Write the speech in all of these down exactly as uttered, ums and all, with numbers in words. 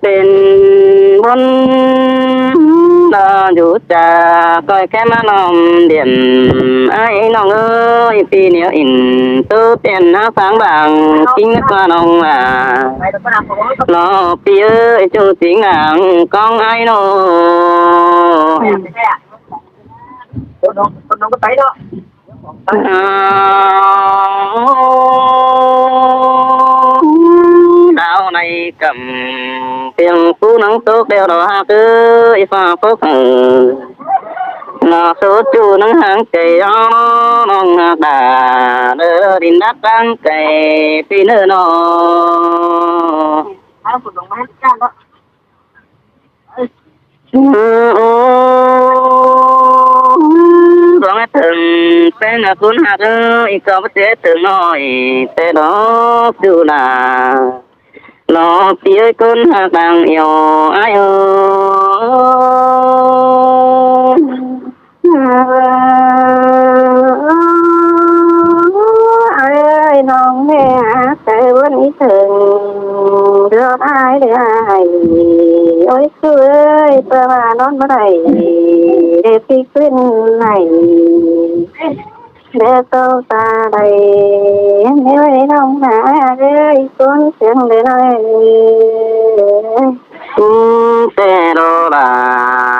Pên bón đa dú chả ꞌcoi ké ꞌmá ꞌnọm điện. Ải ꞌnọng ơi, ꞌpi ꞌnéo ỉn ꞌtố tiên ꞌhá sáng bảng kính ꞌnắc ꞌva ꞌnọng ꞌva. Lo ꞌpi ơi, ꞌchu chính làng ꞌcóng ải ꞌnọ. Đao ꞌnị cắm piêng phú nắng tốc đeo đó ꞌhặc ơi, pha phốc hử. Nó số ꞌchu nắng háng chảy ó ꞌnọng ꞌhặc đà, đơ đin đắc đang chảy ꞌpi ꞌnớ ꞌnọ. Dong ꞌhặc tơng, pên ꞌcốn ꞌhặc ơi, ꞌcọ báu té tơng ꞌnọi, té đó ꞌchu đà. Lo ꞌpi ơi, ꞌcốn ꞌhặc đang iêu ải ơi. Ải ơi, ꞌnọng ꞌmá ꞌhặc ꞌcọ bón ꞌnị tơng, dú ải đảy ải. Ôi ꞌchu ơi, ꞌpưa ꞌva ꞌnón báu đảy, đảy ꞌpi ꞌcứn đảy. Đảy tô ta đảy, ꞌnéo ꞌnọng ꞌmá ꞌhặc ơi, ꞌcốn siêng đảy ꞌnọi. Té đó là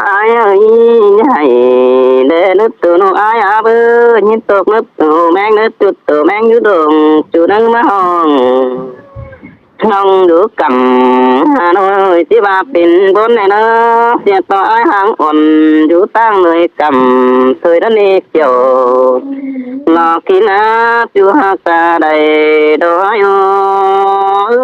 ải ơi, ꞌnhạy, đảy nứt tu ꞌnụ ải ꞌhặc ơi, ꞌnhịn tốc nứt tu ꞌmeng, nứt tu tu ꞌmeng dú đông, ꞌchu nắng ꞌmá hong. ꞌNọng dú cắm Hà Nội ꞌchí ꞌva pên bón ꞌnị ꞌnớ, sia ꞌto ải háng ôn dú ꞌtáng ꞌnọi cắm, thời đó ꞌnị kiẻo. Lo kín ꞌnạ ꞌchu ꞌhặc ta đảy đó ải ơi.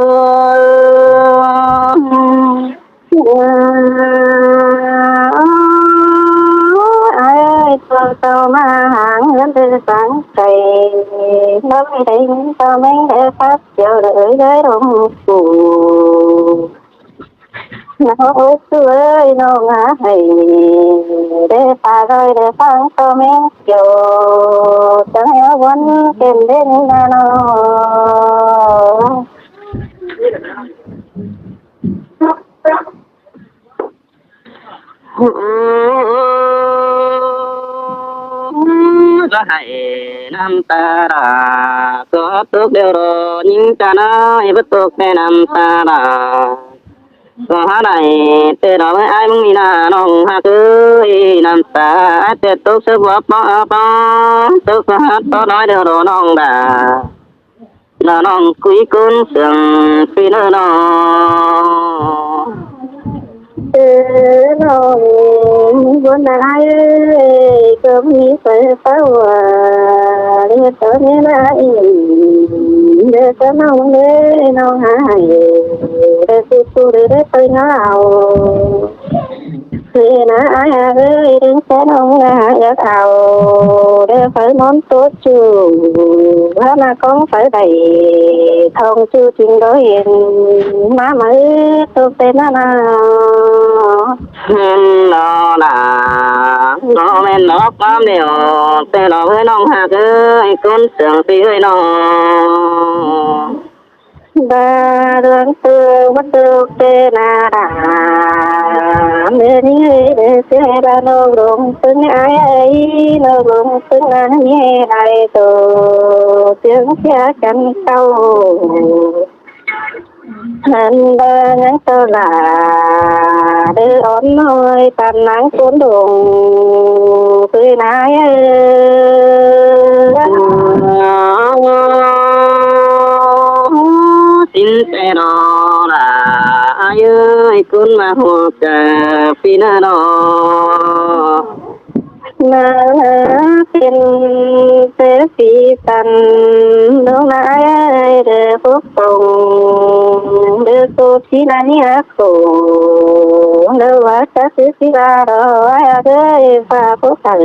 Ải ơi, tô tô ꞌmá háng ꞌhướn đảy sáng chảy, ꞌnắm đảy tô ꞌmeng đảy phát chiêu đảy đảy rong phủ. Nó ôi ꞌchu ơi, ꞌnọng ꞌhặc ải, đảy pha ꞌcoi đảy phang tô ꞌmeng chiêu, chắng ꞌhéo bón kên đảy ꞌnị ꞌnạ ꞌnọ. Dú ải ꞌnặm ta đa, ꞌcọ tốc đeo đó ꞌnhính ta ꞌnớ, báu tốc té ꞌnặm ta đa. ꞌCọ hák đảy té đó ꞌmới ải ꞌmứng ꞌnị ꞌnạ ꞌnọng ꞌhặc ơi, ꞌnặm ta ải té tốc sớp bóp bóp bóp, tốc sớp hát tó nói đeo đó ꞌnọng đa. Nó ꞌnọng cúi ꞌcốn siêng ꞌpi ꞌnớ ꞌnọ. Ơ, ꞌnọng bón ải ơi, ꞌcọ ꞌmí phaư páo ꞌva, đảy tó ꞌnị ꞌnạ ꞌnị, đảy tó ꞌnọng đảy ꞌnọng ꞌhặc ải, đảy tu tu đảy đảy phaư ngáo. Thế ꞌnạ ải ꞌhặc ơi, đương ꞌchá ꞌnọng ꞌhặc ước ao, đảy phaư ꞌmón ꞌtố ꞌchu, ꞌhá ꞌnạ ꞌcóng phaư đảy, thong ꞌchu chính đó hên, ꞌmá máư tô pên ꞌnạ ꞌnạ. Hên đó là, nó ꞌmen đó ꞌquám đẻo, té đó ꞌhới ꞌnọng ꞌhặc ơi, ꞌcốn siêng ꞌpi ꞌhới ꞌnọng. Ba đường tư bắt đầu tê na đà. Mê ní ê tê ba nô lông tưng ai ai, nô lông tưng ai ai tô. Tiếng kia chăn tàu. Hẳn ba nhắn tàu là. Đê ón nôi tàn nắng cuốn đồn. Tươi nái ơ. Tin tê đó là ai ơi, ꞌcốn ꞌmá hua cà phi na đó. Na tin tê phi tăn, đô na ai ơi, đê phúc tông, đê tô phi na nia khổ, đê wa sa sư phi ba đó, ai ơi, pha phúc thở.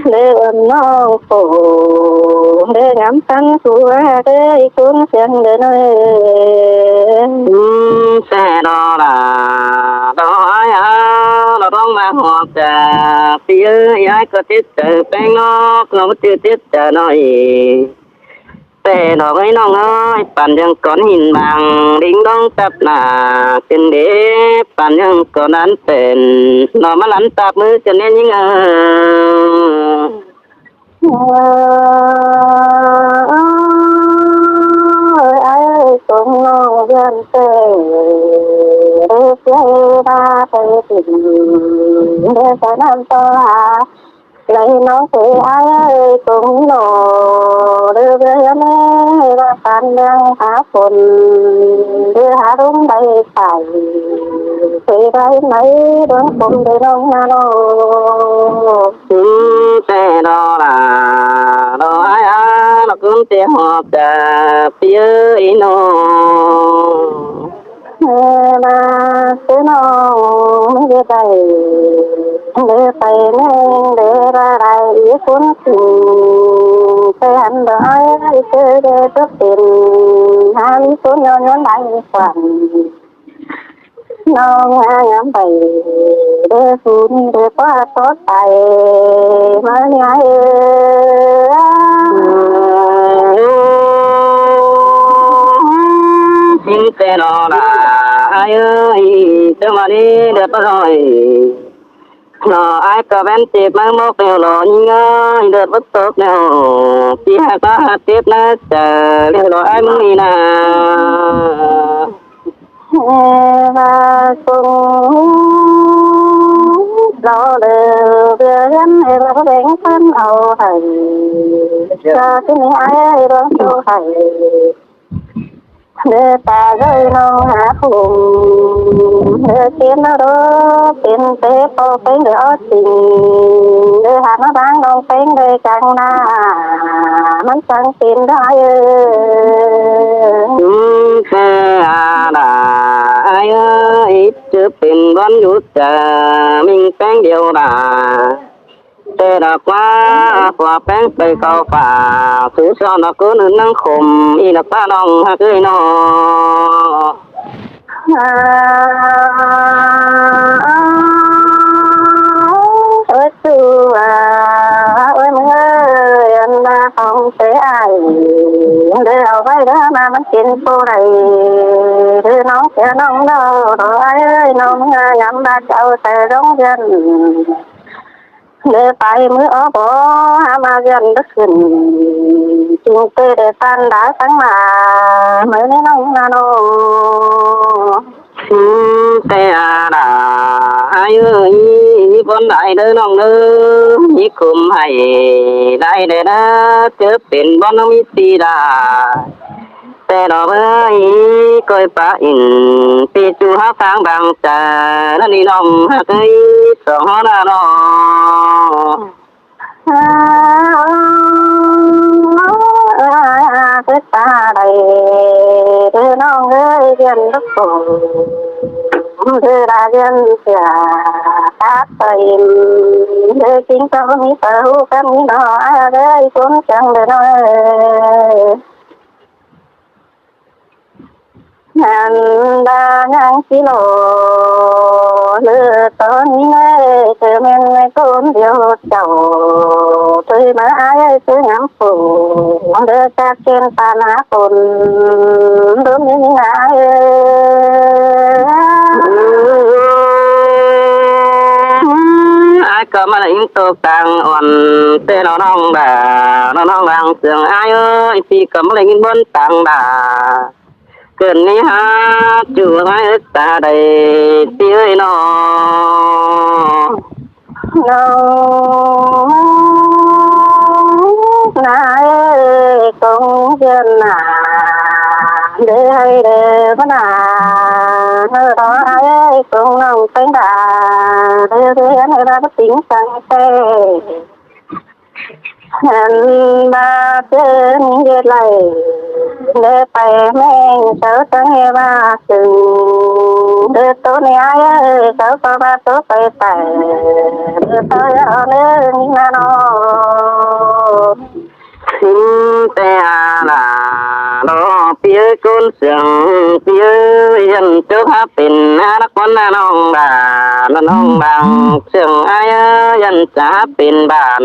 Đê ơn ꞌnọng khổ, đê ngắm tăn khổ, đê ꞌcốn siêng đê nôi. Ưm, xe đó là đó ai á, nó đóng ba họp cả, phi ơi, ai có tiết trời peng nó, có tiết trời nó ì. Té đỏ ơi ꞌnọng ơi, păn dăng cón hin bang, đing đong tắp nả, kin đế, păn dăng cón ăn pên, nó ꞌmá lắn tắp ꞌmứ chân nên ꞌnhính ơi. Ơi, ơi, cũng nông dân tê, đế, đế, ba, tê, tỉnh, đế, tê, năm, to, hả? Lai ꞌnọng tê ơi, ơi, cũng nô, đế, đế, đế, ba, păn dăng, hả, phôn, đế, hả, rung, đế, phải, tê, đế, máy, đuống, phôn, đế, nông, na, nô. Ư, té đỏ đa, đỏ ai a, nó ꞌcứn té ꞌhọt ta, pi ơi, ꞌnọng. Ơ, ba, ꞌsứ ꞌnọng, ꞌmí đé đảy, đé pay ꞌmếng, đé ba đảy, ꞌí phốn tỉnh, pay hẳn đỏ ai, ꞌsứ đé tốc tỉnh, hả, ꞌmí phốn nho nhón đảy, khuôn. ꞌNọng a ngắm pay, đế phốn, đế ꞌpá tót pay, ꞌmá ꞌnị ai ơi. Chính té nó là ai ơi, tớ mà đi đẹp rồi. Nó ai có bên tiếp mang một điều lo ꞌnhính ơi, đợt bất tốc nào. Chỉ hạt ta hạt tiếp na, chả liêu lo ai ꞌmứng đi na. Ơ, ba, cũng lo lơ, bia gắn, ơ, ba, có bánh phân ẩu hẳn. Cho cái này ai, ơ, đón sâu hẳn. Đế ta ơi ꞌnọng hả phôn, đế tiên nó đố, tiên tế pô pên đế ót tỉnh, đế hả nó bán đông pên đế căng na, ꞌmắn căng tiên đó ai ơi. Ư, té a đa, ai ơi, ꞌchớ pên bón dú ta, ꞌmính pên điêu đa. Té đa ꞌquá, ꞌquá pên pay khảu pha, sú so nó ꞌcứn nư ꞌnăng khôm, ꞌí nó ꞌquá ꞌnọng hả ơi nó. Ơ, ơi, su a, ơi, ꞌmứng ơi, ăn ba phong té ai. Đế ꞌhọt ꞌvạy đá ꞌmá ꞌmắn kin phô đảy. Đế ꞌnọng sia ꞌnọng đỏ, đỏ ai ơi, ꞌnọng a ngắm ba chảu té rong dân. Đế pay ꞌmứ ók bó, hả ꞌmá dân đứk khửn. Chính tê đế păn đá sắng ꞌmá, ꞌmới ꞌnị ꞌnọng na nô. Té a đa, ai ơi, ꞌmí bón đảy đơ ꞌnọng đơ, ꞌmí khôm hảy đảy đơ đa, ꞌchớ pên bón ꞌnọng ꞌmí ti đa. Té đỏ ơi, coi pá ỉn, pi chu háo tháng bang chả, ꞌnặn đi ꞌnọng hả ơi, song hó na nó. Ơ, ơ, ơ, ơ, ơ, ta đảy, đơ ꞌnọng ơi, dân đốc phổ, đơ đa dân chả, tát ta ỉn, đơ chính tao ꞌmí ta hú cắp ꞌmí nó, a, đơ, ꞌí cuốn căng đơ ꞌnọng ơi. Hẳn đa ꞌnhắng ꞌchí lo, ꞌlứa ꞌtọn ꞌnị ꞌnê, ꞌchớ ꞌmen ꞌnê ꞌcốn điêu chảu, ꞌchớ ꞌmá ai ơi, ꞌchớ ngắm phủ, đơ chát ꞌchén ta ná phôn, đốm ꞌnị ꞌnị ꞌnạ ơi. Ai ꞌcọ ꞌmá lêng tô cang ọn, té nó ꞌnọng đa, nó ꞌnọng lăng sương ai ơi, pi ꞌcọ ꞌmá lêng bón tang đa. Cơn ꞌnị hả, chu ai ứt ta đảy, pi ơi nó. Nó, ꞌnạ ơi, công dân ꞌnạ, đế hay đế bá ꞌnạ, nó đó ai ơi, công nông têng đa, đế đế ăn ơi bá bá tính tăng tê. Hẳn ba chân ꞌdệt lay, đế pay ꞌmen sáu tâng ê ba sưng, đế ꞌtố ꞌnị ai ơi, sáu ꞌcọ ba ꞌtố pay tảy, đế ꞌtố ơ nư ꞌnị ꞌnạ nó. Xin té a đa, lo pi ơi ꞌcốn sương, pi ơi ꞌdệt chốc hả pên, hả ꞌnặc ꞌcốn ꞌnạ ꞌnọng đa, ꞌnạ ꞌnọng đang sương ai ơi, ꞌdệt chả hả pên bản.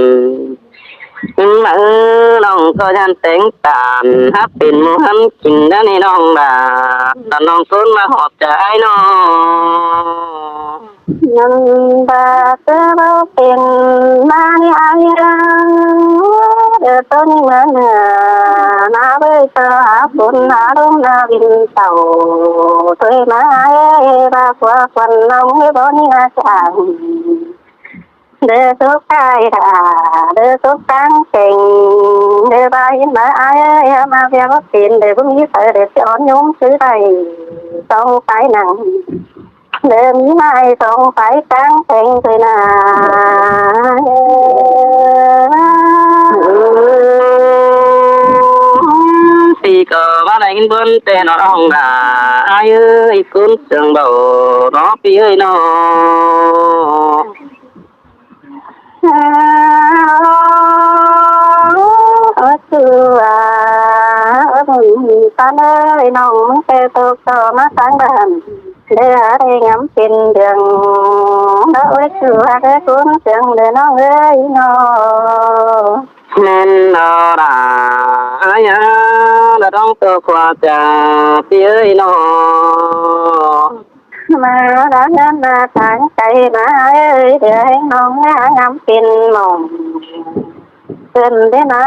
Ưn ꞌma ư, ꞌnọng ꞌcọ dản téng ꞌtan, hák pên ꞌmưa hăn kin đa ꞌnị ꞌnọng đa, đa ꞌnọng ꞌcốn ꞌmá ꞌhọt ca ai ꞌnọ. ꞌNặn đa ꞌcứ báu pên ꞌmá ꞌnị ai ꞌnớ, đơ ꞌtố ꞌnị ꞌmưa ꞌnưa, ꞌmá ꞌvới ꞌtó hák phôn hák ꞌlốm ꞌná ꞌviạk tảu, ꞌtoi ꞌmá ai ꞌva ꞌquá khuôn ꞌnọng ꞌhới báu ꞌnị ꞌmá chang. Đơ sốp cai đa, đơ sốp cang keng, đơ ꞌva ꞌhiến ꞌmá ai ꞌmá ꞌviạk báu pên, đơ báu ꞌmí phaư đơ ꞌchí ón ꞌnhốm chứ đảy song phái nẳng. Đơ ꞌmí mai song phái cang keng thôi nả. ꞌPi ꞌcọ ꞌmá đảy ꞌnghín bươn ꞌtẹ ꞌnọ ꞌnọng đa, ai ơi, ꞌcốn sương báu ꞌnọ ꞌpi ơi ꞌnọ. Ơ, ꞌchư a, ơ, ꞌpắn ơi, ꞌnọng ꞌmứng ꞌtẹ tô ꞌcọ ꞌmá sáng bản, đơ hák đảy ngắm pên đường, đơ ơi ꞌchư a, đơ ꞌcốn sương đơ ꞌnọng ơi ꞌnọ. ꞌMen ꞌnọ đa, ai a, đa ꞌnọng tô ꞌquá ca ꞌpi ơi ꞌnọ. ꞌMá đa ꞌnhán ꞌmá tháng cay ꞌmá ơi, đơ ꞌhéng ꞌnọng ꞌmá ngắm pên mỏng. Pên đé ꞌmá,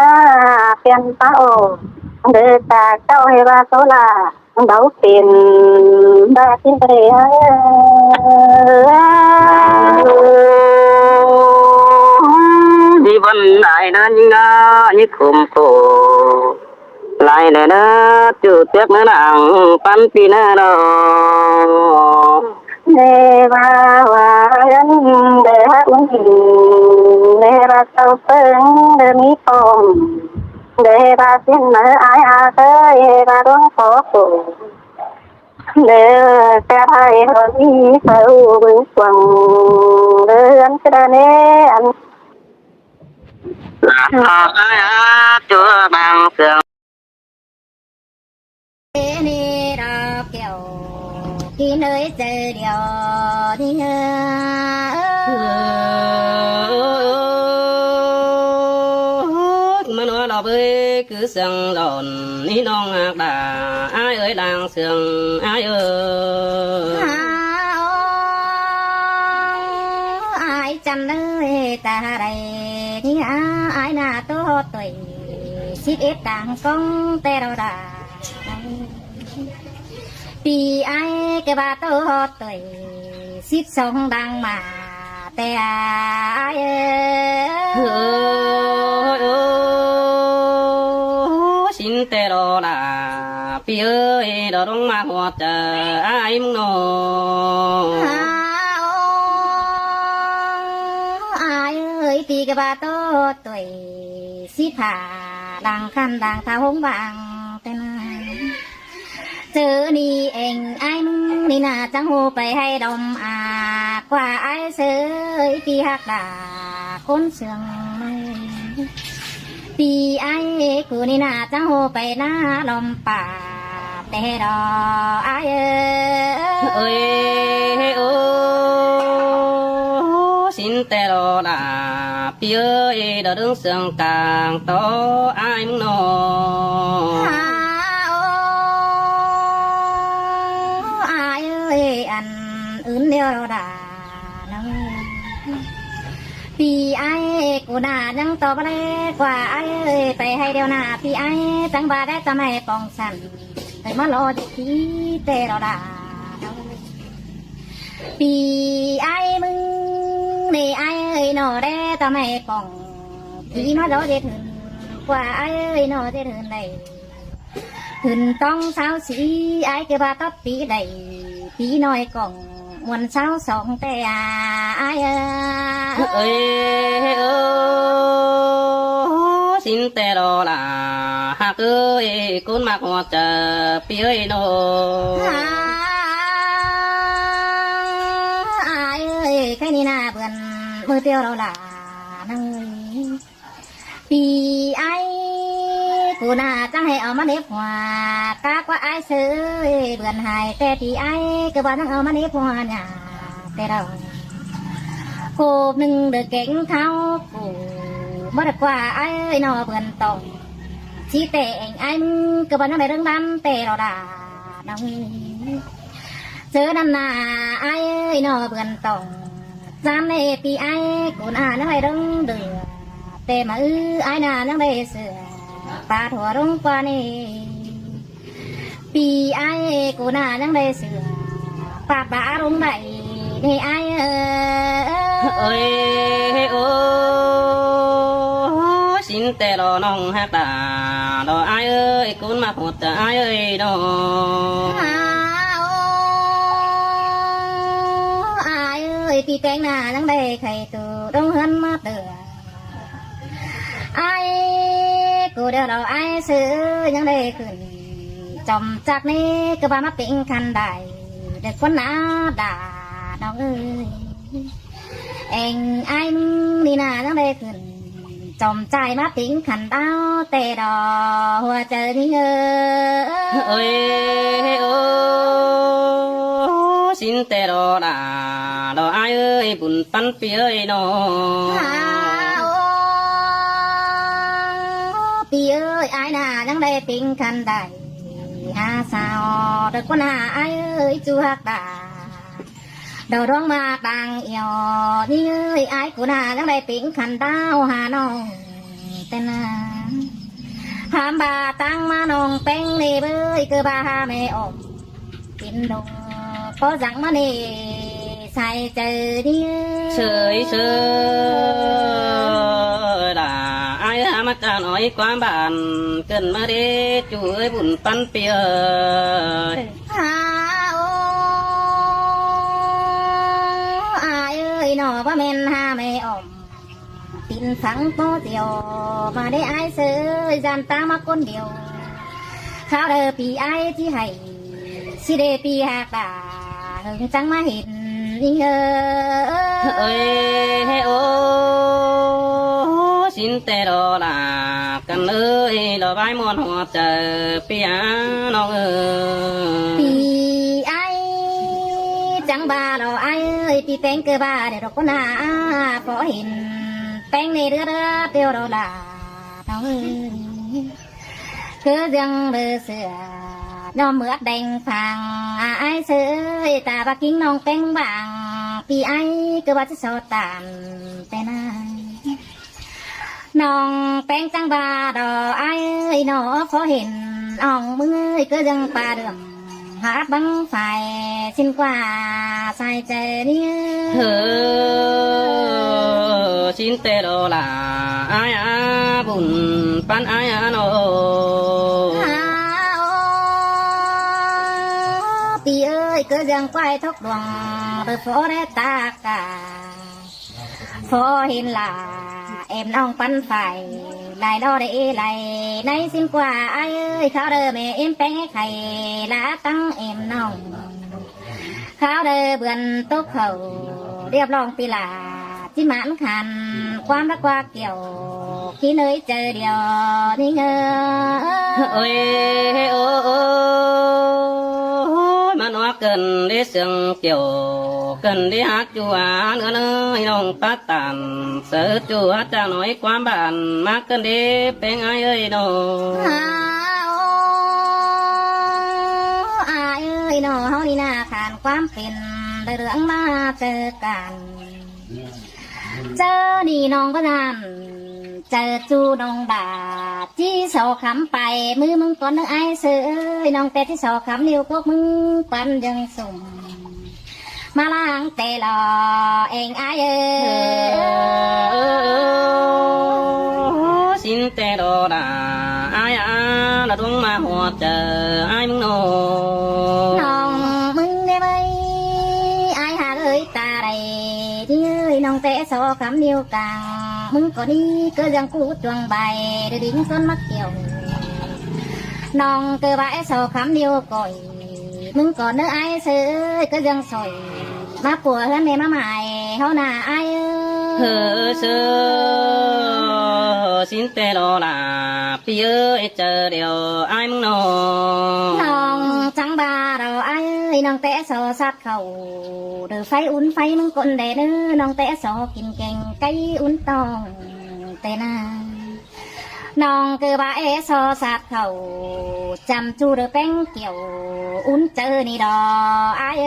pên ꞌpá ổ, đơ ta ꞌcọ ꞌhới ꞌva sô la, báu pên, ꞌva kin ꞌtẹ ơi. Đi bươn ai ꞌnớ ꞌnhính ꞌnớ, ꞌnhính khum khổ. Lai đe ꞌnớ, ꞌchư tiếc ꞌnớ nẳng ꞌpắn ꞌpi ꞌnớ ꞌnọ. Đe ꞌva ꞌva ꞌhướn đe hák ꞌmứng đe ꞌva sau ꞌpứng đe ꞌmí pom. Đe ꞌva ꞌsướng ꞌmá ai a ới, đe ꞌva ꞌluống khó khổ. Đe ꞌtẹ ꞌhại ꞌhọ ꞌmí sau bưng quảng đe ꞌhướn ꞌchớ đa ꞌnê ăn. Ơ, ơ, chúa đang sương. Ê, ꞌnị đọc kiểu kin ơi, ꞌchớ điêu ꞌnị ơ. ꞌMá ꞌnọ đọc ơi, cứ sương lộn ꞌnị ꞌnọng hák đa, ai ơi, đang sương ai ơi. Ai chăn ơi, ta đảy ꞌnị hả, ai ꞌnạ ꞌtố ꞌhọt tuổi síp ép đang cóng ꞌtẹ ꞌnọ đa. ꞌPi ai ꞌcọ ꞌva ꞌtố ꞌhọt tuổi síp song đang ꞌmá ꞌtẹ ai ơi. Ôi, ôi, ôi, sín ꞌtẹ ꞌnọ đa, ꞌpi ơi, đa ꞌluống ꞌmá ꞌhọt ca ai ꞌmứng ꞌnọ. Ai ơi, ꞌpi ꞌcọ ꞌva ꞌtố ꞌhọt tuổi síp hả đang khăn đang thao ꞌhống bang ꞌtẹ ꞌnớ. ꞌChớ ꞌnị ꞌeng ai ꞌmứng ꞌnị ꞌnạ chắng ꞌhụ pay ꞌhạy đom a, ꞌquá ai ꞌsớ ꞌpi hák đa ꞌcốn sương ꞌmá. ꞌPi ai ꞌcọ ꞌnị ꞌnạ chắng ꞌhụ pay ꞌná đom pả ꞌtẹ ꞌnọ ai ơi. Ơi, ơ, sín ꞌtẹ ꞌnọ đa, ꞌpi ơi, đa ꞌlướng sương cang ꞌtố ai ꞌmứng ꞌnọ. Ai ơi, ăn ứn điêu đa ꞌnớ. ꞌPi ai ꞌcọ ꞌnạ ꞌnhắng ꞌtố báu đảy ꞌquá ai ơi, pay ꞌhạy điêu ꞌnạ ꞌpi ai, chắng ꞌva đảy ꞌtoi ꞌmá pong săn. Ơi ꞌmá lo ꞌdệt ꞌpi ꞌtẹ ꞌnọ đa. ꞌPi ai ꞌmứng ꞌnị ai ơi ꞌnọ đé ꞌtoi ꞌmá pong. ꞌPi ꞌmá lo ꞌdệt hưn ꞌquá ai ơi ꞌnọ ꞌdệt hưn đảy. Hưn tong sáo sí ai ꞌcọ ꞌva tóp ꞌpi đảy. ꞌPi ꞌnọi cỏng muôn sáo song ꞌtẹ a ai ơ. Ơi, ơ, sín ꞌtẹ ꞌnọ đa, hák ơi, ꞌcốn ꞌmá ꞌhọt ca ꞌpi ơi ꞌnọ. Ai ơi, ꞌkhạy ꞌnị ꞌnạ bươn ꞌmưa ꞌtiếu ꞌnọ đa ꞌnớ. ꞌPi ai ꞌcọ ꞌnạ chắng ꞌhạy au ꞌmá nếp hua, cá ꞌquá ai ꞌsớ ơi, bươn hại ꞌtẹ ꞌpi ai, ꞌcọ ꞌva chắng au ꞌmá nếp hua ꞌnạ ꞌtẹ ꞌnọ. Cộp ꞌnưng đơ kéng tháo củ Báu đảy ꞌquá ai ơi ꞌnọ bươn tỏng. Chỉ té ꞌéng ai ꞌmứng ꞌcọ báu ꞌnhắng đảy ꞌdớng đăm té lo đa ꞌnọng ơi. ꞌChớ ꞌnặn ꞌna ai ơi ꞌnọ bươn tỏng. ꞌChám ꞌnị ꞌpi ai ꞌcốn ꞌnhắng đảy ꞌdớng đưa. Té ꞌmá ư ai ꞌnhắng đảy sửa. ꞌPa thua ꞌlống ꞌquá ꞌnị. ꞌPi ai ꞌcốn ꞌnhắng đảy sửa. ꞌPa ꞌpá ꞌlống đảy ꞌnị ai ơi. Ơi, ơ, sín té lo ꞌnọng ꞌhặc đa, lo ai ơi, ꞌcốn ꞌmá ꞌhọt ai ơi ꞌnọ. Hả, ô, ai ơi, ꞌpi ꞌpéng ꞌnhắng đảy khay tu ꞌlống ꞌhướn ꞌmá tưa. Ai ꞌcốn đeo lo ai sư ꞌnhắng đảy khửn. Chom chắc ꞌnị ꞌcọ ꞌva ꞌmá pính khăn đảy. Đảy ꞌcốn ꞌnhắng đa ꞌnọng ơi. Eng ai ꞌmứng ꞌnị ꞌna ꞌnhắng đảy khửn. Chom chai ꞌmá pính khăn đao té đo ꞌhua chaư ꞌnị ơi. Ơi, ô, sín té lo đa, lo ai ơi, bun ꞌpắn ꞌpi ơi ꞌnọ. Hả, ô, ꞌpi ơi, ai ꞌna ꞌnhắng đảy pính khăn đảy. Hả sao, đảy ꞌcốn ꞌnhắng ai ơi, ꞌchu ꞌhặc đa. Đầu đuống ꞌmá đang iẻo, ꞌnị ơi, ai ꞌcốn ꞌnhắng đảy pính khăn đao hả ꞌnọng. Té ꞌna. Hám ꞌva ꞌtáng ꞌmá ꞌnọng ꞌpéng ꞌnị bới, ꞌcọ ꞌva hả mê ôm. Pính đô, ꞌcọ dăng ꞌmá ꞌnị, sai chaư ꞌnị. Sơi sơi, đa, ai hả ꞌmá ꞌcọ ꞌnọi ꞌquám bản, ꞌcợn ꞌmá đé, ꞌchu ơi, bun ꞌpắn ꞌpi ơi. Hả, ô, ai ơi, ꞌnọ ꞌva ꞌmen hả mê ôm. Tin phắng bó diều, ꞌmá đé ai sư, ꞌdan ꞌtáng ꞌmá ꞌcốn điêu. Kháo đaư ꞌpi ai ꞌchí hảy, ꞌchí đé ꞌpi ꞌhặc đa, hưng chắng ꞌmá hên ꞌnị ơi. Ơi, ô, sín té lo đa, căn ơi, lo bái ꞌmuôn ꞌhọt chaư, ꞌpi ai ꞌnọng ơi. ꞌPi ai, chắng ꞌva lo ai ơi, ꞌpi ꞌpéng ꞌcọ ꞌva đảy lo ꞌcốn ꞌnhắng, ꞌpó hên ꞌpéng ꞌnị đứa đứa, ꞌpiu lo đa ꞌnọng ơi. ꞌCọ ꞌdương đaư sửa, ꞌnhóm mưt đeng phang, à, ai sư ơi, ta ꞌva ꞌkính ꞌnọng ꞌpéng bang, ꞌpi ai ꞌcọ ꞌva ꞌchí so tản, té ꞌna. ꞌNọng ꞌpéng chắng ꞌva đo ai ơi ꞌnọ, ꞌpó hên ꞌnọng ꞌmứng ơi, ꞌcọ ꞌdương ꞌpa đưm hả băng phải xin qua sai chaư ꞌnị. Hơ, sín té lo đa, ai à, bun ꞌpắn ai à ꞌnọ. Hả, ô, ꞌpi ơi, ꞌcọ ꞌdương quay thốc đuang, đơ phó đé ta cả. Phó hên lả, em ꞌnọng ꞌpắn phải, lai lo đảy lai, ꞌnị xin qua ai ơi, kháo đaư mê em ꞌpéng khay, lả ꞌtáng em ꞌnọng. Kháo đaư bươn tốc khẩu, điệp lòng ꞌpi lả, ꞌchí mẳn khăn, ꞌquám đắc ꞌquá kiẻo, ꞌkính ơi chaư điêu ꞌnị ơi. Ơi, ô, ô, ôi, ꞌmá ꞌnọ ꞌcợn đé sương kiẻo, ꞌcợn đé hák ꞌchu à, ꞌnọ ꞌnị ꞌnọng pát tản, sư ꞌchu à, chắng ꞌnọi ꞌquám bản, ꞌmá ꞌcợn đé ꞌpéng ai ơi ꞌnọ. Hả, ô, ai ơi ꞌnọ, ꞌháu ꞌnị ꞌna khăn ꞌquám pên, đaư ꞌlưỡng ꞌmá chaư cản. ꞌChớ ꞌnị ꞌnọng ꞌcọ dăm, chaư ꞌchu ꞌnọng đa, ꞌchí so khắm pay, ꞌmứ ꞌmứng ꞌcốn ꞌnớ ai sư ơi, ꞌnọng té ꞌchí so khắm ꞌliu cốc ꞌmứng ꞌpắn dơng sung. ꞌMá ꞌláng té lo, eng ai ơi. Ơ, ơ, ơ, ơ, sín té lo đa, ai à, lo đuống ꞌmá ꞌhọt chaư, ai ꞌmứng ꞌnọ. ꞌNọng ꞌmứng đé ꞌvới, ai hả ơi ta đảy, ꞌnị ơi, ꞌnọng té so khắm ꞌliu cang, ꞌmứng ꞌcốn ꞌnị ꞌcọ ꞌdương ꞌcú chuông bay, đơ đính ꞌsốn mắc kiẻo. ꞌNọng ꞌcọ ꞌva é so khắm ꞌliu cổi, ꞌmứng ꞌcốn ꞌnớ ai sư ơi, ꞌcọ ꞌdương sổi, ꞌmá pua ꞌhướn ꞌnị ꞌmá mai, ꞌháu ꞌna ai ơi. Hơ sư, sín té lo đa, ꞌpi ơi, chaư điêu ai ꞌmứng ꞌnọ. ꞌNọng chắng ꞌva đo ai ơi, ꞌnọng té so sắt khảu, đơ pháy ún pháy ꞌmứng ꞌcốn đé ꞌnớ, ꞌnọng té so kin keng cáy ún tong. ꞌtẹ ꞌna. ꞌNọng ꞌcọ ꞌva é so sạt khảu, chăm ꞌchu đu ꞌpéng kiẻo, ún chaư ꞌnị đo ải ơi.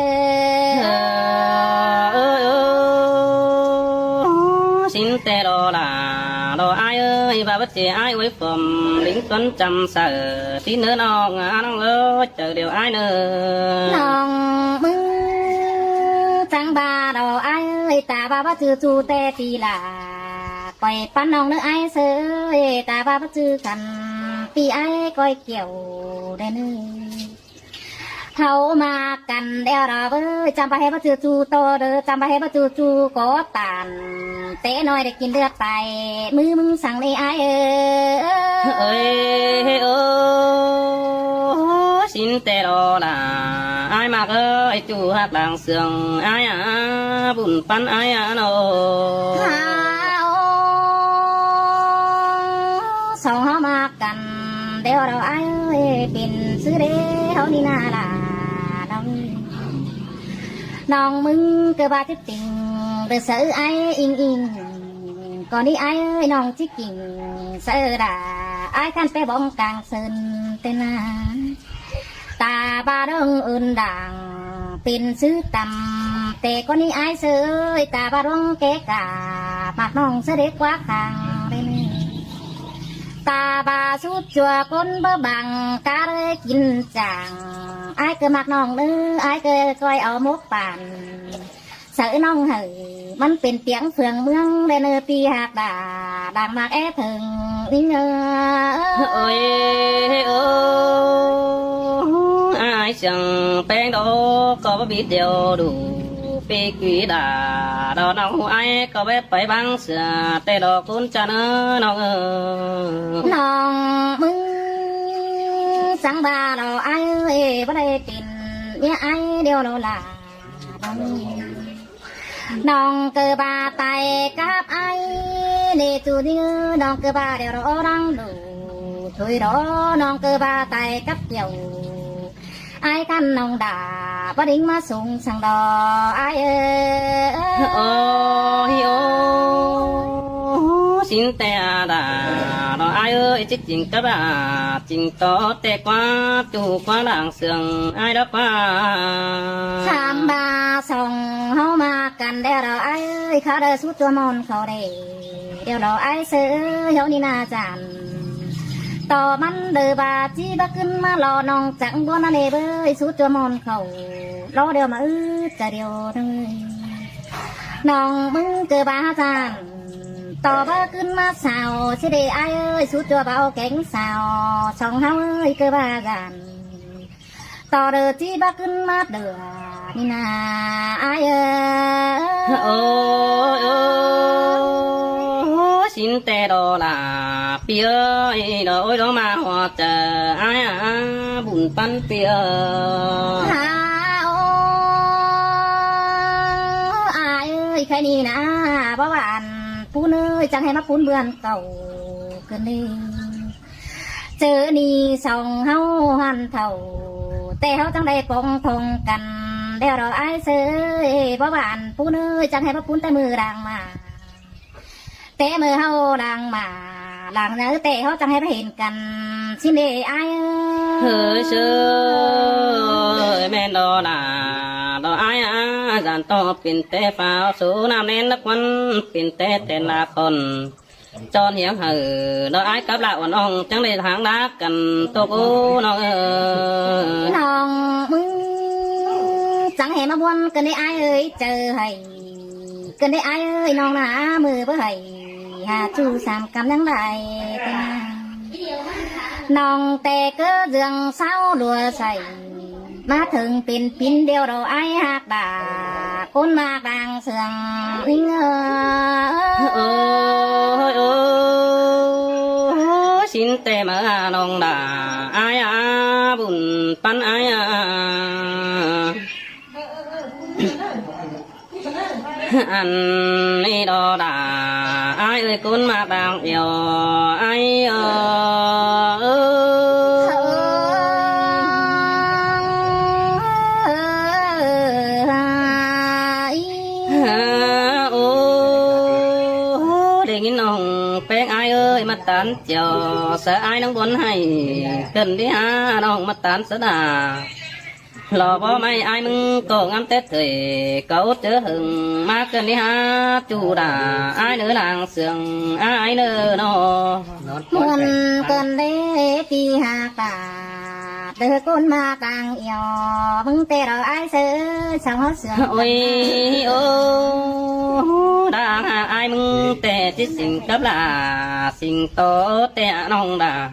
Ơ, ơ, ơ, sính ꞌtẹ đo lả, đo ải ơi, ꞌva báu ꞌchí ải ꞌuối phom, lính tuấn chăm saư, tí ꞌnớ ꞌnọng, ꞌnọng ơi, chaư điêu ải ꞌnớ. ꞌNọng ꞌmứng chắng ꞌva đo ải ơi, ta ꞌva báu ꞌchư ꞌchu ꞌtẹ ꞌti lả. ꞌCoi ꞌpắn ꞌnọng ꞌnớ ải ꞌsớ ơi, ta ꞌva báu ꞌchư căn, ꞌpi ải ꞌcoi kiẻo đe ꞌnớ. ꞌHáu ꞌmặc căn đeo đo ꞌvới, chăm ꞌva ꞌhế báu ꞌchư ꞌchu ꞌto đơ, chăm ꞌva ꞌhế báu ꞌchư ꞌchu ꞌcọ tản. Té ꞌnọi đảy kin ꞌlượt pay, ꞌmứ ꞌmứng săng ꞌnị ải ơi. Ơi, ơ, sính ꞌtẹ đo lả, ải ꞌmặc ơi, ꞌchu ꞌhặc đang sương ải a, bun ꞌpắn ải a ꞌnớ. Hả, ơ, song ꞌháu ꞌmặc căn đeo đo ải ơi, pên ꞌsứ đé ꞌháu ꞌnị ꞌna lả ꞌnọng. ꞌNọng ꞌmứng ꞌcọ ꞌva chết tỉnh, đơ saư ải inh inh. ꞌCọ ꞌnị ải ơi, ꞌnọng ꞌchí king saư đa, ải căn ꞌtẹ bóng cang sơn ꞌtẹ ꞌna. Ta ꞌva đong ưn đang, pên ꞌsứ tăm, ꞌtẹ ꞌcọ ꞌnị ải ꞌsớ ơi, ta ꞌva đong ké cả, ꞌmặc ꞌnọng ꞌsớ đé ꞌquá khang đe ꞌnớ. Ta ꞌva sút ꞌchua ꞌcốn báu bang, cá đé kin chang, ải ꞌcọ ꞌmặc ꞌnọng ꞌnớ, ải ꞌcọ ꞌcoi au mốc pản. Saư ꞌnọng hảư, ꞌmắn pên tiếng phường ꞌmướng đe ꞌnớ ꞌpi ꞌhặc đa, đang ꞌmặc é thơng ꞌnị ơ. Ơi, ơ, ải sương ꞌpéng đo, ꞌcọ báu bít điêu đu, ꞌpi quí đa, đo ꞌnọng ải ꞌcọ báu pay bang sưa, ꞌtẹ đo ꞌcốn chăn ơ ꞌnọng ơ. ꞌNọng ꞌmứng chắng ꞌva đo ải ơi, báu đảy pên ꞌmía ải điêu đo lả. ꞌNọng ꞌcọ ꞌva tai cắp ải, ꞌnị ꞌchu ꞌnị, ꞌnọng ꞌcọ ꞌva điêu đo đang đu, thôi đo, ꞌnọng ꞌcọ ꞌva tai cắp kiẻo. Ải căn ꞌnọng đa, báu đinh ꞌmá sung săng đo, ải ơi. Ơ, hi ơ, sính ꞌtẹ đa, đo ải ơi, chết chính cắp a, chính ꞌto ꞌtẹ ꞌquá, ꞌchu ꞌquá đang sương ải đo ꞌquá. Chăm ꞌva song ꞌháu ꞌmặc căn đeo đo ải ơi, khá đơ sút ꞌchua ꞌmôn khảu đe, điêu đo ải ꞌsớ ơi, ꞌháu ꞌnị ꞌna chăn. ꞌTo ꞌmắn đơ ꞌva ꞌchí báu ꞌcứn ꞌmá lo ꞌnọng chắng ꞌbuôn ꞌnớ ꞌnị ꞌvới, sút ꞌchua ꞌmôn khảu, lo điêu ꞌmá ứt chaư điêu ꞌnớ. ꞌNọng ꞌmứng ꞌcọ ꞌva chăn, ꞌto báu ꞌcứn ꞌmá sau, ꞌchí đe ải ơi, sút ꞌchua báu kéng sau, song ꞌháu ơi ꞌcọ ꞌva chăn. ꞌTo đơ ꞌchí báu ꞌcứn ꞌmá đưa ꞌnị ꞌna ải ơi. Ơ, ơ, sính ꞌtẹ đo lả, ꞌpi ơi, đo ôi đo ꞌmá ꞌhọt chaư ải a, bun ꞌpắn ꞌpi ơi. Hả, ơ, ải ơi, khay ꞌnị ꞌna, báu ꞌva ăn pún ơi, chắng ꞌhế ꞌmá pún bươn cảu ꞌcứn đi. Chaư ꞌnị song ꞌháu ꞌhặn thảu, ꞌtẹ ꞌháu chắng đảy pông thông căn, đeo đo ải ꞌsớ ơi, báu ꞌva ăn pún ơi, chắng ꞌhế ꞌmá pún ꞌtẹ ꞌmự đang ꞌmá. ꞌTẹ ꞌmự ꞌháu đang ꞌmá, đang ꞌnớ ꞌtẹ ꞌháu chắng ꞌhế ꞌmá hên căn, sính đê ải ơi. Hơi ꞌsớ ơi, ꞌmen đo lả, đo ải a, dản ꞌto pên ꞌtẹ phao số ꞌnặm ꞌnén lắc ꞌquắn, pên ꞌtẹ ꞌtẹn lả khôn. Chon hiếng hảư, đo ải cắp lạ uôn ong, chắng đảy tháng đá căn tốc ú ꞌnọng ơi. ꞌNọng ꞌmứng chắng ꞌhế ꞌmá ꞌbuôn ꞌcứn đi ải ơi, chaư hảư. ꞌCứn đi ải ơi, ꞌnọng ꞌna ꞌmự báu hảư, hả ꞌchu sam căm ꞌnhắng đảy ꞌtẹ ꞌna. ꞌNọng ꞌtẹ ꞌcọ dưng sáu lua sảy. ꞌMá thơng pên pín điêu đo ải ꞌhặc đa, ꞌcốn ꞌmặc đang sương ꞌnhính ơ. Ơ, ơ, sính ꞌtẹ ꞌmá ꞌnọng đa, ải a, bun ꞌpắn ải a. Ăn ꞌnị đo đa, ải ơi, ꞌcốn ꞌmặc đang iêu, ải ơ, ơ. Hả, ô, đảy ꞌnghín ꞌnọng ꞌpéng ꞌTan chẻo sáư ải ꞌnọng bón hảy, ꞌcợn đi hả ꞌnọng ꞌmá ꞌtan sáư đa. Lỏ bók ꞌmạy ải ꞌmứng ꞌcọ ngắm Tết thời, cáu ꞌchớ hưng ꞌmá ꞌcợn đi hả ꞌchu đa. Ải ꞌnớ lăng sương, ải ꞌnớ ꞌnọ. ꞌMuôn ꞌcợn đi ꞌpi hả ta. Đơ ꞌcốn ꞌmá ꞌtáng yua ꞌmứng ꞌtẹ ꞌló ải sáư song hảư sương. Ôi, ô, đang hả ải ꞌmứng ꞌtẹ ꞌchí sing cắp lả, sing tó ꞌtẹ ꞌnọng đa.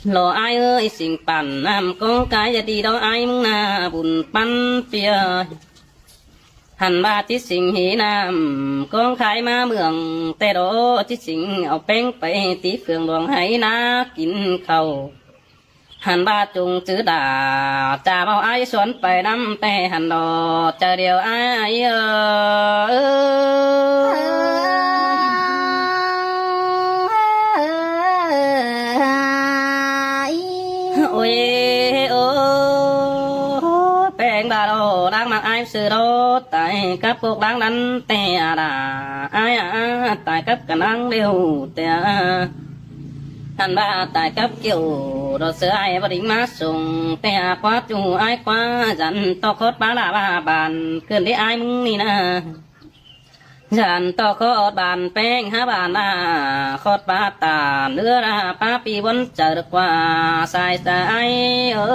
Lỏ ải ơi, sing păn ꞌnặm ꞌcóng cai ꞌdệt đi ꞌló ải ꞌmứng ꞌná bun păn ꞌpưa. Hẳn ꞌva ꞌchí sing hí ꞌnặm ꞌcóng khai ꞌmá ꞌmướng ꞌtẹ ꞌló, ꞌchí sing au ꞌpéng pay tí phường luông hảy ꞌná kin khảu. Hẳn ꞌva chung chứ đa, chả ꞌvạu ải suốn pay ꞌnặm ꞌtẹ hẳn ꞌló, chaư điêu ải ơ. Ôi, ô, ꞌpéng ꞌva ꞌló, đang ꞌmặc ải sáư ꞌló, tai cắp pốc đang đắn ꞌtẹ đa, ải à, tai cắp căn đang điêu ꞌtẹ. Hẳn ꞌva tai cắp kiêu, ꞌló sáư ải ꞌva đinh ꞌmá sung, ꞌtẹ ꞌquá ꞌchu ải ꞌquá, dăn tó khót ꞌpá lả ꞌva bản, ꞌcợn đi ải ꞌmứng ꞌnị ꞌná. Dăn tó khót bản ꞌpéng hả bản ꞌva, khót ꞌpá ꞌtan, ꞌlứa đa ꞌpá ꞌpi bón chaư được ꞌquá, sai sai ải ơ.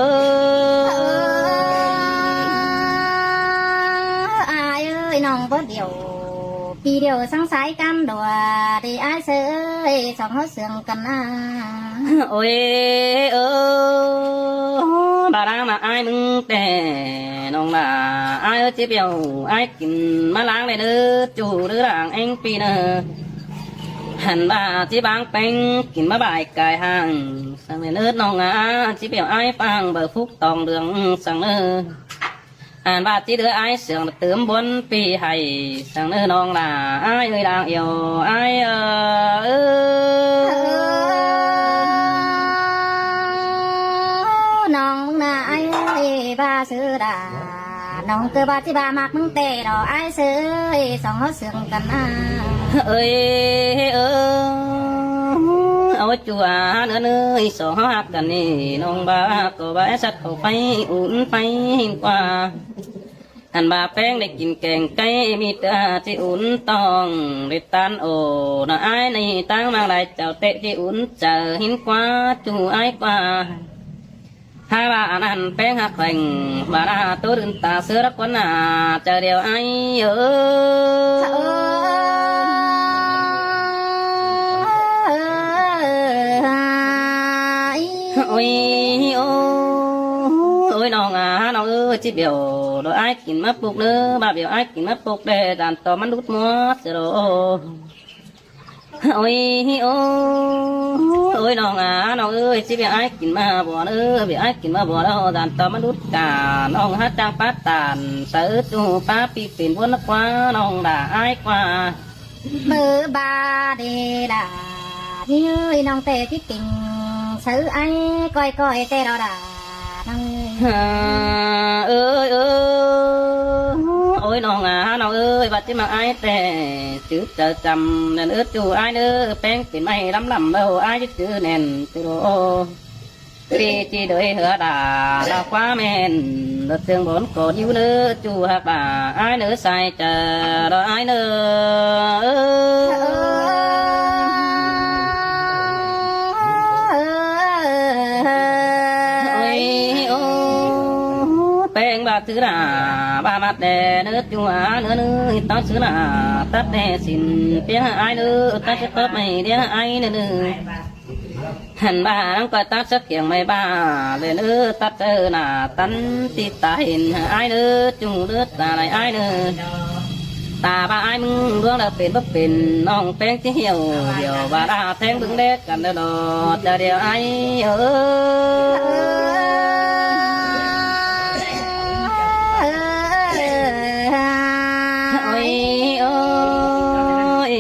Ải ơi, ꞌnọng bó điêu, ꞌpi điêu săng sai căm đua, đi ải sáư ơi, song hảư sương ꞌcợn ꞌná. Ôi, ơ, ꞌva đang ꞌmặc ải ꞌmứng ꞌtẹ ꞌnọng đa, ải ơi, ꞌchí bẻo ải kin ꞌmá lăng đe ꞌnớ, ꞌchu ꞌlứa lăng ꞌeng ꞌpi ꞌnớ. Hẳn ꞌva ꞌchí báng ꞌpéng kin ꞌmá bái cai hang, săng đe ꞌnớ ꞌnọng à, ꞌchí bẻo ải pang báu phúc tong đường săng ꞌnớ. Hẳn ꞌva ꞌchí ꞌlứa ải sương tứm bón ꞌpi hảy, săng ꞌnớ ꞌnọng đa, ải ơi, đang yua ải ơ. Ơ, ꞌnọng ꞌmứng ꞌná ải ơi, ꞌva sáư đa. ꞌNọng ꞌcọ ꞌva ꞌchí ꞌva ꞌmặc ꞌmứng ꞌtẹ ꞌló ải sáư ơi, song hảư sương ꞌcợn ꞌná. Ơi, ơ, ôi, ꞌchu à, ꞌnớ ꞌnớ, song hảư ꞌcợn ꞌnị, ꞌnọng ꞌva ꞌcọ ꞌva sắt khảu pay, ún pay hên ꞌquá. Hẳn ꞌva ꞌpéng đảy kin keng cáy, ꞌmí ꞌtưa ꞌchí ún tong, đảy ꞌtan ổ, ꞌnọ ải ꞌnị ꞌtáng ꞌmặc lai chảu ꞌtẹ ꞌchí ún chaư hên ꞌquá, ꞌchu ải ꞌquá. Hả ꞌva ăn ăn ꞌpéng hảư khoẻng, ꞌva đa tô đưn ta ꞌsứa đắc ꞌquán ꞌná, chaư điêu ải ơ. Ôi, ô, ôi, ꞌnọng à, ꞌnọng ơi, ꞌchí bẻo ꞌló ải kin ꞌmá pốc ꞌnớ, ꞌva bẻo ải kin ꞌmá pốc đé, dăn tó ꞌmắn đút ꞌmuôn sáư ꞌló. Ôi, ô, ôi, ꞌnọng à, ꞌnọng ơi, ꞌchí bẻo ải kin ꞌmá bua ꞌnớ, bẻo ải kin ꞌmá bua ꞌló, dăn tó ꞌmắn đút cả, ꞌnọng hảư chắng pát tản, sáư ꞌchu ꞌpá ꞌpi pên bón ꞌquá, ꞌnọng đa ải ꞌquá. Báu ꞌva đé đa, ꞌnị ơi, ꞌnọng ꞌtẹ ꞌchí kin, sáư ải ꞌcoi ꞌcoi ꞌtẹ ꞌló đa. Ơi, ơ, ôi, ꞌnọng à, ꞌnọng ơi, ꞌva ꞌchí ꞌmặc ải ꞌtẹ, chứ chaư chăm, nên ứt ꞌchu ải ꞌnớ, ꞌpéng pên ꞌmạy lắm lắm ꞌló, ải chứ chứ nên, chứ ꞌló. ꞌPi ꞌchí đới hứa đa, đa ꞌquá ꞌmen, đợt sương bón ꞌcọ điêu ꞌnớ, ꞌchu hảư ꞌva, ải ꞌnớ sai chaư, ꞌló ải ꞌnớ. Ôi, ô, ꞌpéng ꞌva ꞌtứ đa, ꞌva ꞌmặt đé ꞌnớ ꞌchu à, ꞌnớ ꞌnớ, tó ꞌsứ đa, tắt đé xin, ꞌpiếng ải ꞌnớ, tắt chứ tóp ꞌmạy, ꞌpiếng ải ꞌnớ ꞌnớ. Hẳn ꞌva ꞌnọng ꞌcoi tắt sớc kiêng ꞌmạy ꞌva, ꞌlẹo ꞌnớ tắt ꞌchớ ꞌnạ, tắn ti ta hên ải ꞌnớ, ꞌchu ꞌnớ ta lai ải ꞌnớ. Ta ꞌva ải ꞌmứng ꞌluống đaư pên báu pên, ꞌnọng ꞌpéng ꞌchí hiẻo, hiẻo ꞌva đa théng bớng đé căn đaư ꞌló, chaư điêu ải ơ. Ôi, ôi,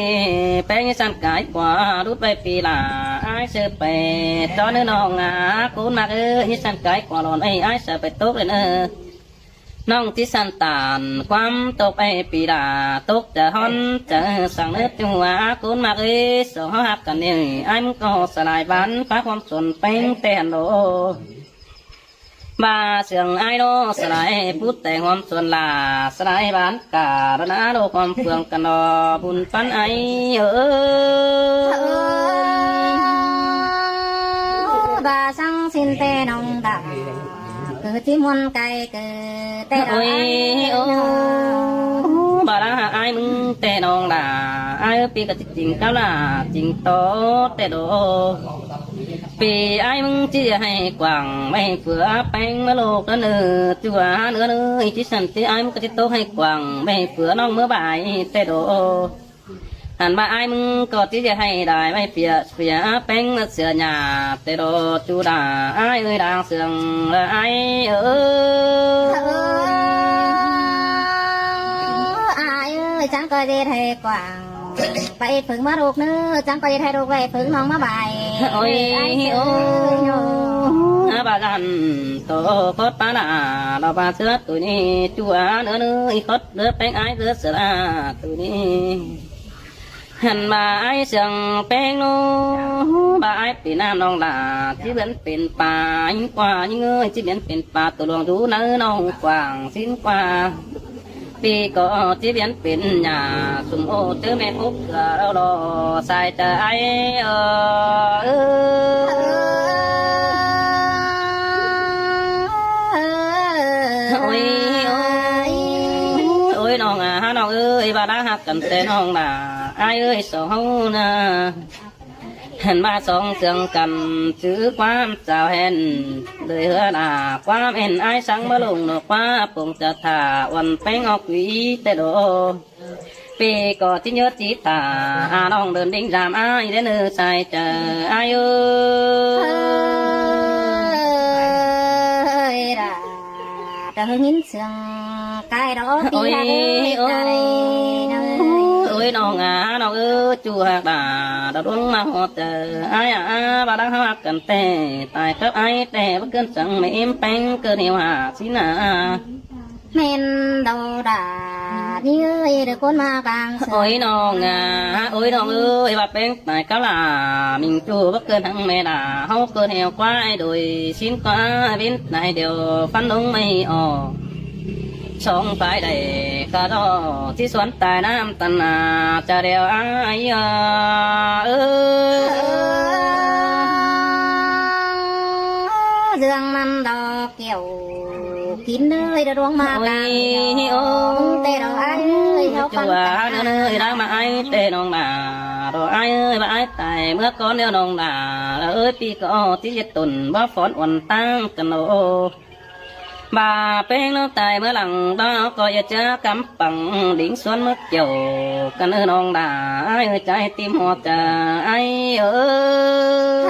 ꞌpéng ꞌnhí săn cai ꞌquá, đút ꞌvạy ꞌpi lả, ải sáư pay, tó ꞌnớ ꞌnọng à, ꞌcốn ꞌmặc ơi, ꞌnhí săn cai ꞌquá lon, ơi, ải sáư pay tốc đé ꞌnớ. ꞌNọng ꞌchí săn tản ꞌquám tốc ꞌpẹ pi đa tốc chaư ꞌhón chaư săng ꞌnớ ꞌchu a ꞌcốn ꞌmặc ới, song ꞌháu ꞌhặc căn ꞌnị, ải ꞌmứng ꞌcọ sả lai ꞌván pák ꞌhuôm suôn ꞌpéng ꞌtẹ hăn ꞌlô. ꞌVa siêng ải ꞌlô sả lai pút tẻng ꞌhuôm suôn lả, sả lai ꞌván cả ꞌlô ꞌná ꞌlô ꞌhuôm phượng căn ꞌlô bun ꞌpắn ải ới. ꞌVa săng ꞌsịn ꞌtẹ ꞌnọng đa ꞌcứ ꞌchí ꞌmuôn cai ꞌcứ ꞌtẹ ꞌlô. Ôi, ôi, ꞌo, ꞌo. ꞌVa đa ải ꞌmứng ꞌtẹ ꞌnọng đa, ải ới ꞌpi ꞌcọ ꞌchí chính cắp lả chính tó ꞌtẹ ꞌlô. ꞌPi ải ꞌmứng ꞌchí hảư quảng ꞌvạy phứa ꞌpéng ꞌmá ꞌlộc ꞌnớ ꞌnư, ꞌchu a ꞌnớ ꞌnư, ꞌchí săn ꞌchí ải ꞌmứng ꞌcọ ꞌchí tốc hảư quảng ꞌvạy phứa ꞌnọng ꞌmá ꞌvạy ꞌtẹ ꞌlô. Hăn ꞌva ải ꞌmứng ꞌcọ ꞌchí hảư đai ꞌvạy phứa, phứa ꞌpéng ꞌmá sửa nhà ꞌtẹ ꞌlô ꞌchu đa ải ới đang siêng ꞌlạ ải ới. Ải ới, chắng ꞌcọ ꞌchí hảư quảng ꞌvạy phướng ꞌmá ꞌlộc ꞌnớ, chắng ꞌcọ ꞌchí hảư ꞌlộc ꞌvạy phướng ꞌnọng ꞌmá ꞌvạy. Ôi, ải ới, ꞌo, ꞌnớ. ꞌA ꞌva dăn tô khót ꞌpá đa, ꞌlạ ꞌva sứa tui ꞌnị, ꞌchu a ꞌnớ ꞌnư, ꞌi khót ꞌlứa ꞌpéng ải ꞌlứa sửa đa tui ꞌnị. Hăn ꞌva ải siêng ꞌpéng ꞌnớ, ꞌva ải pên ꞌnặm ꞌnọng đa, ꞌchí bến pên pà ꞌnhính ꞌquá ꞌnhính ới, ꞌchí bến pên pà tô luông dú ꞌnớ ꞌnọng quảng ꞌsịn ꞌquá. ꞌPi ꞌcọ ꞌchí bến pên nhà sum ꞌô ꞌchớ ꞌme phúc ꞌcọ ꞌlạ ꞌlô sai chaư ải ới. Ôi, ôi, ôi, ꞌnọng a, ꞌnọng ới, ꞌva đa ꞌhặc căn ꞌtẹ ꞌnọng đa, ải ới, song ꞌháu ꞌnớ. Hăn ꞌva song siêng căn ꞌchư ꞌquám chao hên, đơi ꞌhứa đa ꞌquám hên ải săng ꞌmá ꞌlung ꞌnọ ꞌquá pông chaư thả uôn ꞌpéng ók quí ꞌtẹ ꞌlô. ꞌPi ꞌcọ ꞌchí nhớ ꞌchí thả, a ꞌnọng đơn đinh dam ải ꞌlứa ꞌnư sai chaư ải ới. Ôi, đa, đa hưng hín siêng cai đó ꞌpi ꞌhặc ới, ôi, ta đảy, ôi, ꞌnọng ơi. Ôi, ꞌnọng a, ꞌnọng ới, ꞌchu ꞌhặc đa, đa ꞌluống ꞌmá ꞌhọt chaư ải a, ꞌva đa ꞌhặc căn ꞌtẹ, tai cắp ải ꞌtẹ, báu ꞌcứn săng ꞌme ꞌếm ꞌpéng ꞌcứn hêu hả ꞌsịn a. ꞌMen đaư đa, ꞌnị ới, đa ꞌcốn ꞌmá cang sương. Ôi ꞌnọng a, ôi ꞌnọng ới, ꞌva ꞌpéng tai cắp lả, ꞌminh ꞌchu báu ꞌcứn hăng ꞌme đa, ꞌháu ꞌcứn hêu ꞌquá ải đuổi, ꞌsịn ꞌquá bến nải điêu, phắn ꞌlống ꞌmạy ꞌo. Song phải đảy ꞌcọ ꞌchí suôn tai ꞌnặm tăn a, chaư điêu ải ới. ꞌDương ꞌnặn đaư kiẻo kín ꞌnớ, đa ꞌluống ꞌmá cang. Ôi, ôi, ꞌtẹ đaư ải ới, ꞌchu a ꞌnớ ꞌnư, đang ꞌmá ải ꞌtẹ ꞌnọng đa, đaư ải ới, ꞌva ải tai ꞌmứa ꞌcốn điêu ꞌnọng đa, ꞌlạ ới, ꞌpi ꞌcọ ꞌchí ꞌdệt tủn báu phón uôn ꞌtáng căn ꞌlô. ꞌVa ꞌpéng ꞌnọng tai ꞌmứa lăng, báu ꞌcọ ꞌdệt ꞌchớ cắm păng đính suôn ꞌmứa kiẻo căn ꞌnư ꞌnọng đa, ải ới, chai ꞌtím ꞌhọt chaư ải ới.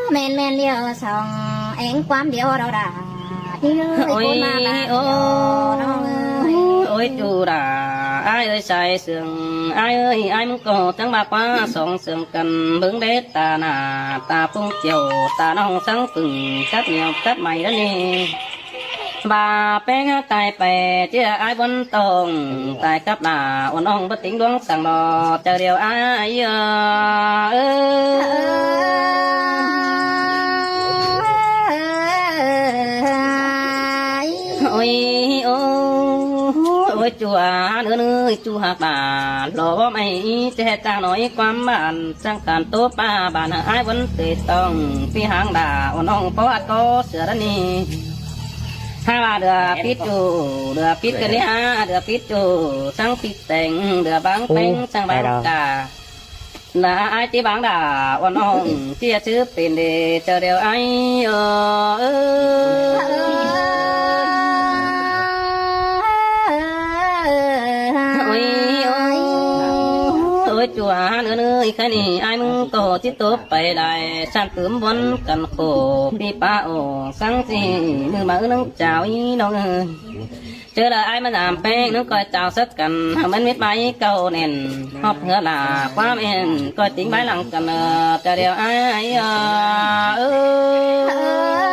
ꞌMen ꞌmen điêu song ꞌéng ꞌquám điêu đaư đa. Ôi, ôi, ôi, ꞌchu đa, ải ới, sai sương ải ới, ải ꞌmứng ꞌcọ chắng ꞌva ꞌquá song sương căn bớng đét ta nả, ta ꞌpứng chiêu, ta ꞌnọng săng ꞌpứng cắp nhiều cắp ꞌmạy ꞌnớ ꞌnị. ꞌVa ꞌpéng tai pay ꞌchí ải bón tông, tai cắp lả uôn ꞌnọng báu tính ꞌluống săng ꞌlô, chaư điêu ải ới. Ôi, ôi, ôi, ꞌchu a ꞌnớ ꞌnư, ꞌchu ꞌhặc đa, ꞌlô báu ꞌmạy ꞌchí ꞌhế chang ꞌnọi ꞌquám bản, chang căn tố ꞌpá bản hả ải bón tê tông, ꞌpi háng đa uôn ꞌnọng ꞌpó át ꞌcọ sửa đa ꞌnị. Hả ꞌva đưa pít ꞌchu, đưa pít căn ꞌnị hả, đưa pít ꞌchu, chắng pít teng, đưa báng ꞌpéng, chắng báng ca. Đa ải ꞌchí báng đa uôn ꞌnọng, ꞌchí ꞌchư pên đê, chaư điêu ải ới. Ôi, ôi, ôi, ꞌchu a ꞌnớ ꞌnư, ꞌkhạy ꞌnị ải ꞌmứng ꞌcọ ꞌchí tốp pay lai, săn tứm bón căn khổ, ꞌpi pá ổ, săng ꞌchí, ꞌmự máư ꞌnưng chao ꞌnọng ơi. Chaư đaư ải ꞌmá dam ꞌpéng ꞌnưng ꞌcoi chao sớt căn, hảư ꞌmắn mết bái cáu nẻn, ꞌhọp ꞌhứa lả ꞌquám ên, ꞌcoi tính bái lăng căn, ơ, chaư điêu ải ới.